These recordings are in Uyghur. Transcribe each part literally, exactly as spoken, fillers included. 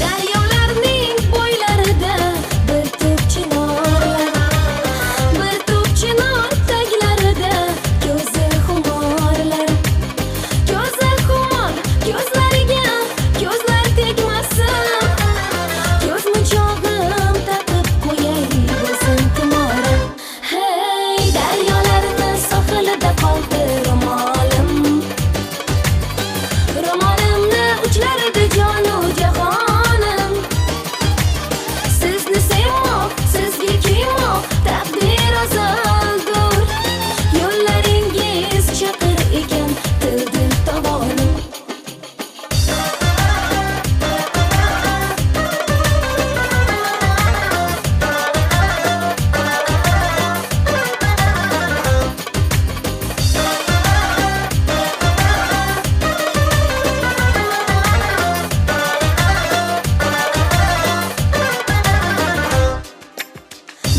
دەريالارنىڭ بويلىرىدا بىر تۈپ چىنارلار، بىر تۈپ چىنار تەگلىرىدە كۆزى خۇمارلار. كۆزى خۇمار كۆزلەرگە كۆزلەر تەگمىسۇن، كۆز مۇچاغىم تاقىپ قوياي بولسۇن تۇمارىم. ھەي، دەريالارنى ساھىلىدا قالدى رومالىم. رومالىمنى ئۇچلىرىدا جانۇ جاھانىم. سىزنى سۆيمەك، سىزگە كۆيمەك تەقدىر ئازالدۇر. يوللىرىڭىز چېقىر ئىكەن، دىلدىن تاۋانىم.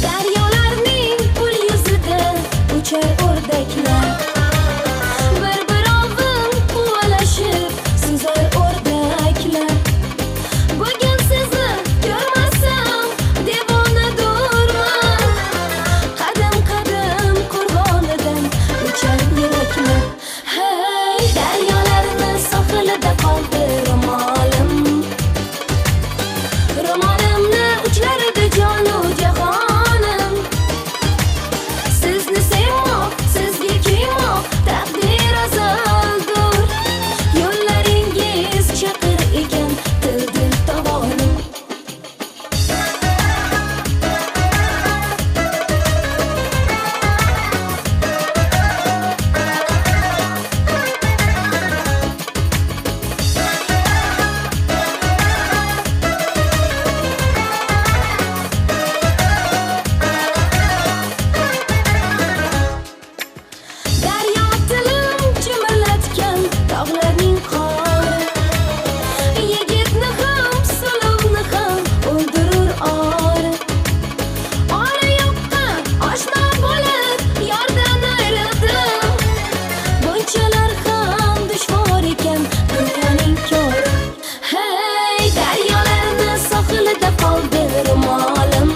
دەريالارنىڭ پۇل يۈزىدە ئۇچار ئۆردەكلەر. بىر-بىراۋىڭ قۇۋالىشىپ سۈزەر ئۆردەكلەر. بۈگۈن سىزنى كۆرمىسەم دىۋانىدۇرمەن. قەدەم-قەدەم قۇرغانىدىن ئۇچار يۈرەكلەر. ھەي، دەريالارنى ساھىلىدا قالدى رومالىم. رومالىمنى ئۇچلىرىدا جانۇ جاھانىم. سىزنى سۆيمەك، سىزگە كۆيمەك تەقدىر ئازالدۇر. يوللىرىڭىز چېقىر ئىكەن، دىلدىن تاۋانىم. دەريا تىلىم جىمىرلاتكەن تاغلارنىڭ قارى. يىگىتنى خام، سۇلۇۋنى خام ئۇندۇرۇر ئارى. ئارا يوققا ئاشنا بولۇپ ياردىن ئايرىلدىم. بۇنچىلار خام دۈشۋار ئىكەن دۇنيانىڭ كورى. ھەي، دەريالارنى ساھىلىدا قالدى رومالىم.